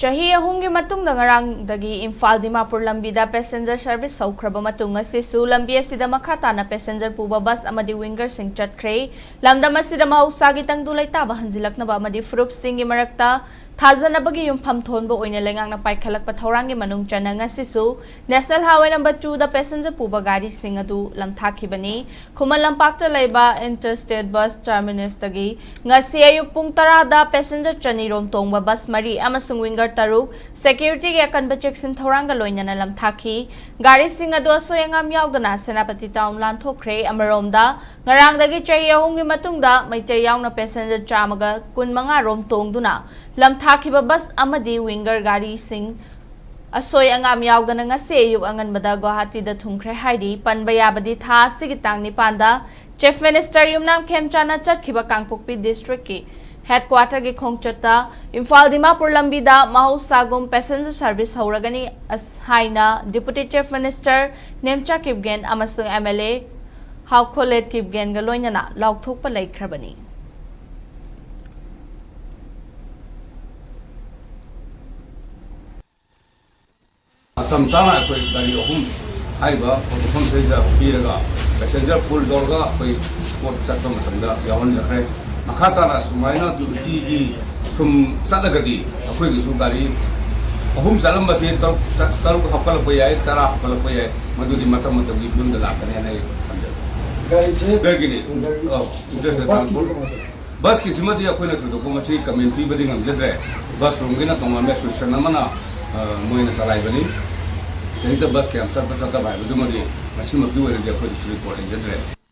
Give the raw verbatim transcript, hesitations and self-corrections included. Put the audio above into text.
ꯆꯍꯤ ꯑꯍꯨꯝꯒꯤ ꯃꯇꯨꯡꯗ ꯉꯔꯥꯡꯗꯒꯤ ꯏꯝꯐꯥꯜ ꯗꯤꯃꯥꯄꯨꯔ ꯂꯝꯕꯤꯗ passenger service ꯍꯧꯈ꯭ꯔꯕ ꯃꯇꯨꯡ, ꯉꯁꯤꯁꯨ ꯂꯝꯕꯤ ꯑꯁꯤꯗ ꯃꯈꯥ ꯇꯥꯅ passenger ꯄꯨꯕ bus ꯑꯃꯗꯤ wingerꯁꯤꯡ ꯆꯠꯈ꯭ꯔꯦ꯫ ꯂꯝꯗꯝ ꯑꯁꯤꯗ ꯃꯍꯧꯁꯥꯒꯤ ꯇꯪꯗꯨ ꯂꯩꯇꯥꯕ ꯍꯟꯖꯤꯜꯂꯛꯅꯕ ꯑꯃꯗꯤ ꯐꯨꯔꯨꯞꯁꯤꯡꯒꯤ ꯃꯔꯛꯇ ꯊꯥꯖꯅꯕꯒꯤ ꯌꯨꯝꯐꯝ ꯊꯣꯟꯕ ꯑꯣꯏꯅ ꯂꯩꯉꯥꯛꯅ ꯄꯥꯏꯈꯠꯂꯛꯄ ꯊꯧꯔꯥꯡꯒꯤ ꯃꯅꯨꯡ ꯆꯟꯅ ꯉꯁꯤꯁꯨ National Highway number twoꯗ passenger ꯄꯨꯕ ꯒꯥꯔꯤꯁꯤꯡ ꯑꯗꯨ ꯂꯝꯊꯥꯈꯤꯕꯅꯤ꯫ ꯈꯨꯃꯟ ꯂꯝꯄꯥꯛꯇ ꯂꯩꯕ Interstate Bus Terminusꯇꯒꯤ ꯉꯁꯤ ꯑꯌꯨꯛ ꯄꯨꯡ ꯇꯔꯥꯗ passenger ꯆꯅꯤ ꯔꯣꯝ ꯇꯣꯡꯕ bus ꯃꯔꯤ ꯑꯃꯁꯨꯡ winger ꯇꯔꯨꯛ securityꯒꯤ ꯑꯀꯟꯕ ꯆꯦꯛꯁꯤꯟ ꯊꯧꯔꯥꯡꯒ ꯂꯣꯏꯅꯅ ꯂꯝꯊꯥꯈꯤ꯫ ꯒꯥꯔꯤꯁꯤꯡ ꯑꯗꯨ ꯑꯁꯣꯏ ꯑꯉꯥꯝ ꯌꯥꯎꯗꯅ ꯁꯦꯅꯥꯄꯇꯤ town ꯂꯥꯟꯊꯣꯛꯈ꯭ꯔꯦ꯫ ꯑꯃꯔꯣꯝꯗ, ꯉꯔꯥꯡꯗꯒꯤ ꯆꯍꯤ ꯑꯍꯨꯝꯒꯤ ꯃꯇꯨꯡꯗ ꯃꯩꯇꯩ ꯌꯥꯎꯅ passenger ꯆꯥꯝꯃꯒ ꯀꯨꯟꯃꯉꯥ ꯔꯣꯝ ꯇꯣꯡꯗꯨꯅ ꯂꯝꯊꯥꯈꯤꯕ bus ꯑꯃꯗꯤ winger ꯒꯥꯔꯤꯁꯤꯡ ꯑꯁꯣꯏ ꯑꯉꯥꯝ ꯌꯥꯎꯗꯅ ꯉꯁꯤ ꯑꯌꯨꯛ ꯑꯉꯟꯕꯗ ꯒꯨꯋꯥꯍꯥꯇꯤꯗ ꯊꯨꯡꯈ꯭ꯔꯦ ꯍꯥꯏꯔꯤ꯫ ꯄꯟꯕ ꯌꯥꯕꯗꯤ, ꯊꯥ ꯑꯁꯤꯒꯤ ꯇꯥꯡ ꯅꯤꯄꯥꯟꯗ Chief Minister ꯌꯨꯝꯅꯥꯝ ꯈꯦꯝꯆꯥꯟꯅ ꯆꯠꯈꯤꯕ ꯀꯥꯡꯄꯣꯛꯄꯤ districtꯀꯤ headquarterꯒꯤ ꯈꯣꯡꯆꯠꯇ ꯏꯝꯐꯥꯜ ꯗꯤꯃꯥꯄꯨꯔ ꯂꯝꯕꯤꯗ ꯃꯍꯧꯁꯥꯒꯨꯝ passenger service ꯍꯧꯔꯒꯅꯤ ꯑꯁ-, ꯍꯥꯏꯅ Deputy Chief Minister Nemcha Kipgen ꯑꯃꯁꯨꯡ MLA ꯍꯥꯎꯈꯣꯂꯦꯠ ꯀꯤꯞꯒꯦꯟꯒ ꯂꯣꯏꯅꯅ ꯂꯥꯎꯊꯣꯛꯄ ꯂꯩꯈ꯭ꯔꯕꯅꯤ꯫ ꯃꯇꯝ ꯆꯥꯅ ꯑꯩꯈꯣꯏ ꯒꯥꯔꯤ ꯑꯍꯨꯝ ꯍꯥꯏꯔꯤꯕ ꯃꯐꯝꯁꯤꯗꯩꯗ ꯄꯤꯔꯒ passenger full ꯇꯧꯔꯒ ꯑꯩꯈꯣꯏ spot ꯆꯠꯄ ꯃꯇꯝꯗ ꯌꯥꯎꯍꯟꯖꯈ꯭ꯔꯦ꯫ ꯃꯈꯥ ꯇꯥꯅ ꯁꯨꯃꯥꯏꯅ ꯅꯨꯡꯇꯤꯒꯤ ꯁꯨꯝ ꯆꯠꯂꯒꯗꯤ ꯑꯩꯈꯣꯏꯒꯤꯁꯨ ꯒꯥꯔꯤ ꯑꯍꯨꯝ ꯆꯠꯂꯝꯕꯁꯦ ꯇꯔꯨꯛ ꯆꯠ-, ꯇꯔꯨꯛ ꯍꯥꯞꯀꯠꯂꯛꯄ ꯌꯥꯏ, ꯇꯔꯥ ꯍꯥꯞꯀꯠꯂꯛꯄ ꯌꯥꯏ, ꯃꯗꯨꯗꯤ ꯃꯇꯝ ꯃꯇꯝꯒꯤ ꯐꯤꯕꯝꯗ ꯂꯥꯛꯀꯅꯤ ꯍꯥꯏꯅ ꯑꯩ ꯊꯝꯖꯒꯦ꯫ ꯒꯥꯔꯤꯁꯦ ꯒꯥꯔꯤꯒꯤꯅꯤ꯫ ꯒꯥꯔꯤ ꯑꯧ, Interstate ꯕꯁꯀꯤꯗꯤ Transport꯫ ꯀꯃꯥꯏꯅ ꯇꯧꯋꯤ? ꯕꯁꯀꯤꯁꯤꯃꯗꯤ ꯑꯩꯈꯣꯏꯅ ꯊꯣꯏꯗꯣꯛꯄ ꯃꯁꯤ comment ꯄꯤꯕꯗꯤ ꯉꯝꯖꯗ꯭ꯔꯦ꯫ ꯕꯁ ꯔꯣꯝꯒꯤꯅ ꯇꯣꯉꯥꯟꯕ association ꯑꯃꯅ, ꯑ, ꯃꯣꯏꯅ ꯆꯂꯥꯏꯕꯅꯤ꯫ ꯁꯤꯗꯩꯁꯤꯗ ꯕꯁ ꯀꯌꯥꯝ ꯆꯠꯄ ꯆꯠꯇꯕ ꯍꯥꯏꯕꯗꯨꯃꯗꯤ ꯉꯁꯤꯃꯛꯀꯤ ꯑꯣꯏꯅꯗꯤ ꯑꯩꯈꯣꯏꯗꯁꯨ report ꯂꯩꯖꯗ꯭ꯔꯦ꯫